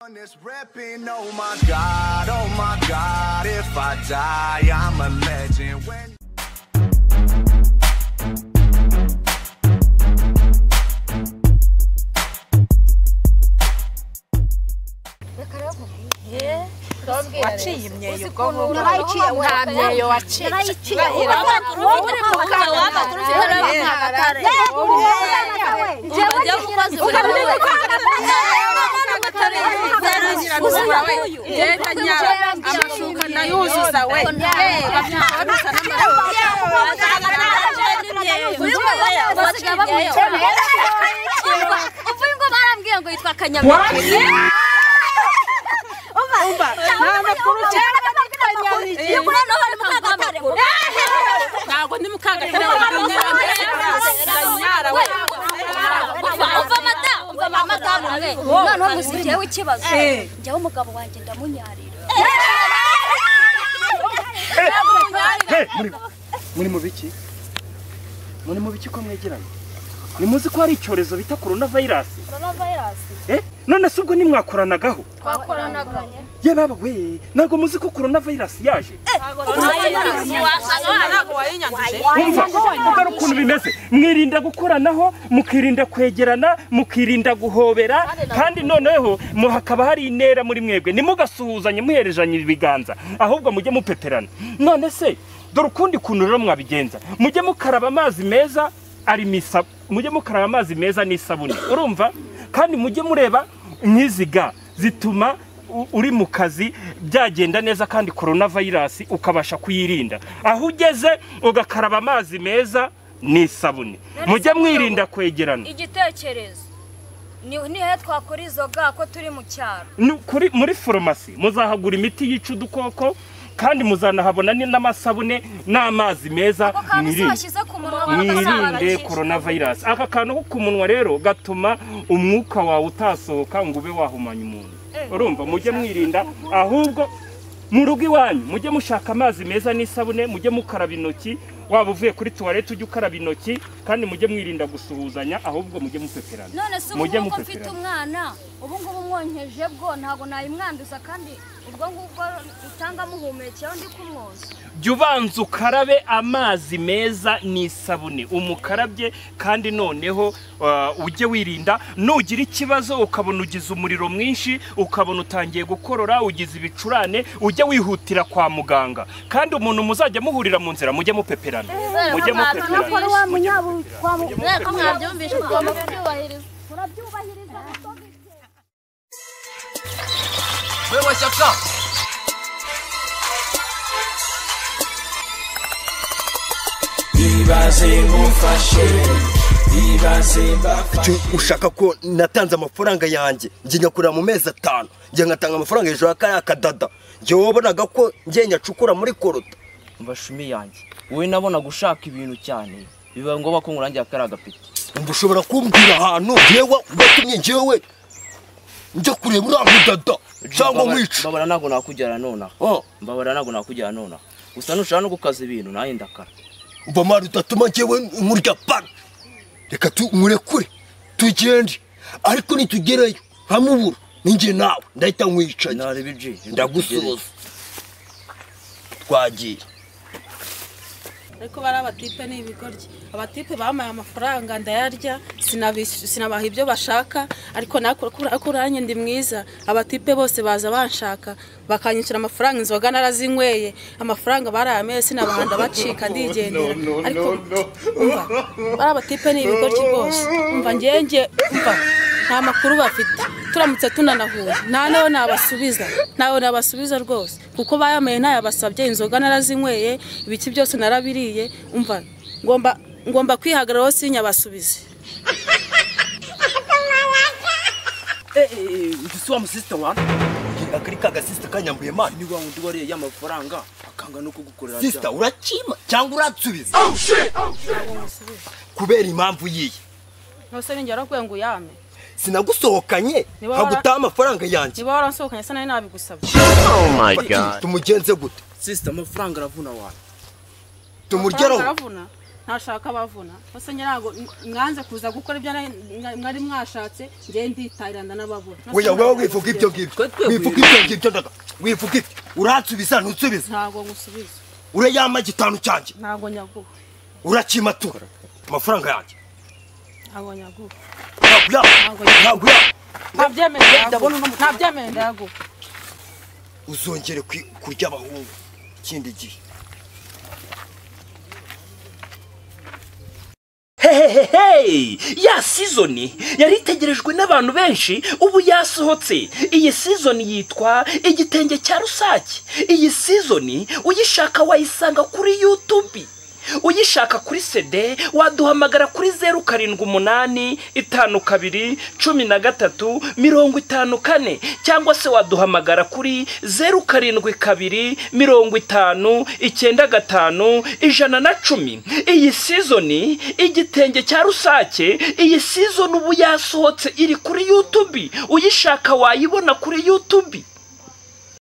Oh my God, oh my God, if I die, I'm a legend. When waciye imyeyo nta myeyo waciye amashuka ndayuzuza we uvuye ngo barambwiye ngo yitwa Kanyamibwa. Ntabwo ndi Mukagatare. Umva madamu mwe, noneho musigeho ikibazo, njyewe umugabo wanjye ndamunyarira. Muri mu biki? Muri mu biki ko mwegeranye? Nimuzi ko hari icyorezo bita corona virus? Corona virus? None se ubwo nimwakoranagaho? Twakoranaga. Ye baba we, ntabwo muzi ko corona virus yaje? Umva, ubwo ukuntu bimeze. Mwirinda gukoranaho, mukirinda kwegerana, mukirinda guhobera, kandi noneho hakaba hari intera muri mwebwe. Nimugasuhuzanye muherejanye ibiganza, ahubwo mujye mupeperana. None se dore ukundi kuntu rero mwabigenza. Mujye mukaraba amazi meza ari misa, mujye mukaraba amazi meza n'isabune. Urumva? Kandi mujye mureba nk'iziga zituma uri mu kazi byagenda neza kandi corona virus ukabasha kuyirinda. Aho ugeze ugakaraba amazi meza n'isabune. Mujye mwirinda kwegerana. Igitekerezo ni he twakora izo ga ko turi mu cyaro? Muri farumasi muzahagura imiti yica udukoko kandi muzanahabona n'amasabune n'amazi meza. Mwirinde corona virus. Aka kantu ko ku munwa rero gatuma umwuka wawe utasohoka ngo ube wahumanya umuntu. Urumva, mujye mwirinda, ahubwo mu rugo iwanyu mujye mushaka amazi meza n'isabune, mujye mukaraba intoki, waba uvuye kuri toilette ujye ukaraba intoki, kandi mujye mwirinda gusuhuzanya, ahubwo mujye mupeperana. None se ubu ngubu mfite umwana, ubu ngubu mwonkeje bwo ntago nayimwanduza, kandi ubwo ngubwo utanga muhumekera ndi kumwoza. Jya ubanza ukarabe amazi meza n'isabune, umukarabye, kandi noneho ujye wirinda. Nugira ikibazo ukabona ugize umuriro mwinshi, ukabona utangiye gukorora, ugize ibicurane, ujye wihutira kwa muganga. Kandi umuntu muzajya muhurira mu nzira mujye mupeperana. Mujye mupeperana. Wewe Shyaka. Ushaka ko natanze amafaranga yanjye njye nyakurira mu mezi 5, njye ngatanga amafaranga hejuru ya kariya kadada, njye wabonaga ko njye nyacukura muri korota. Mbashumi yanjye wowe nabona gushaka ibintu cyane biba ngombwa ko nkurangira kariya gapeti. Umva, ushobora kumbwira ahantu njyewe watumye njyewe njya kureba uriya mudada cyangwa nkwica? Mbabara ntabwo nakujyana nonaha. Mbabara ntabwo nakujyana nonaha. Gusa nushaka no gukaza ibintu nanjye ndakara. Umva mari, udatuma njyewe nkurya pana. Reka nkurekure tugende, ariko nitugerayo nkamubura ninjye nawe ndahita nkwicaye ndagusoza. Twagiye. Ariko bari abatipe ni ibigoryi. Abatipe bamaye amafaranga ndayarya, sinabaha ibyo bashaka, ariko nakuranye ndi mwiza. Abatipe bose baza banshaka bakanyicira amafaranga, inzoga narazinyweye, amafaranga barayameye sinabaha ndabacika ndigendera. Ariko umva, bari abatipe ni ibigoryi rwose. Umva ngenge, umva nta makuru bafite. Turamutse tunanahuye nta nawe nabasubiza, ntawe nabasubiza rwose, kuko bayameye ntayabasabye, inzoga narazinyweye, ibiki byose narabiriye. Umva ngomba kwihagararaho sinyabasubize. Uzi wa musista wa akari kaga sister kanyambuye mani ni wa wundi wariye y'amafaranga akanga no kugukorera. Sister urakima cyangwa uratsubiza? Kubera impamvu yiye Nose ninjye arakwiye ngo uyame. Sinagusohokanye nkagutaha amafaranga yanjye. Niba waransohokanye se nari nabigusabye. Oh my God. Tumugenze gute? Sister amafaranga aravuna wawe. Tumurgeraho. Aravuna. Ntashaka abavuna. Bose nyirango mwanze kuza gukora ibyo mwari mwashatse, ngiye nditahira ndanababura. Weya wewe wivuga ibyo ngibyo. Wivuga ibyo ngibyo ndaga. Wivuga ibyo. Uransubiza ntusubiza. Ntago ngusubiza. Urayama gitanu cyanjye. Ntago nyaguha. Urakimatura amafaranga yanjye. Ntago nyaguha. Ntago. Ntabyemeye ndabona ntabyemeye ndaguha. Uzongere kurya abahungu ikindi gihe. Hey, ya season yari itegerejwe n'abantu benshi ubu yasohotse. Iyi season yitwa Igitenge cya Rusake. Iyi season uyishaka wayisanga kuri YouTube, uyishaka kuri CD waduhamagara kuri 078 52 13 54 cyangwa se waduhamagara kuri 072 50 95 110. Iyi season Igitenge cya Rusake, iyi season ubu yasohotse iri kuri YouTube, uyishaka wayibona kuri YouTube.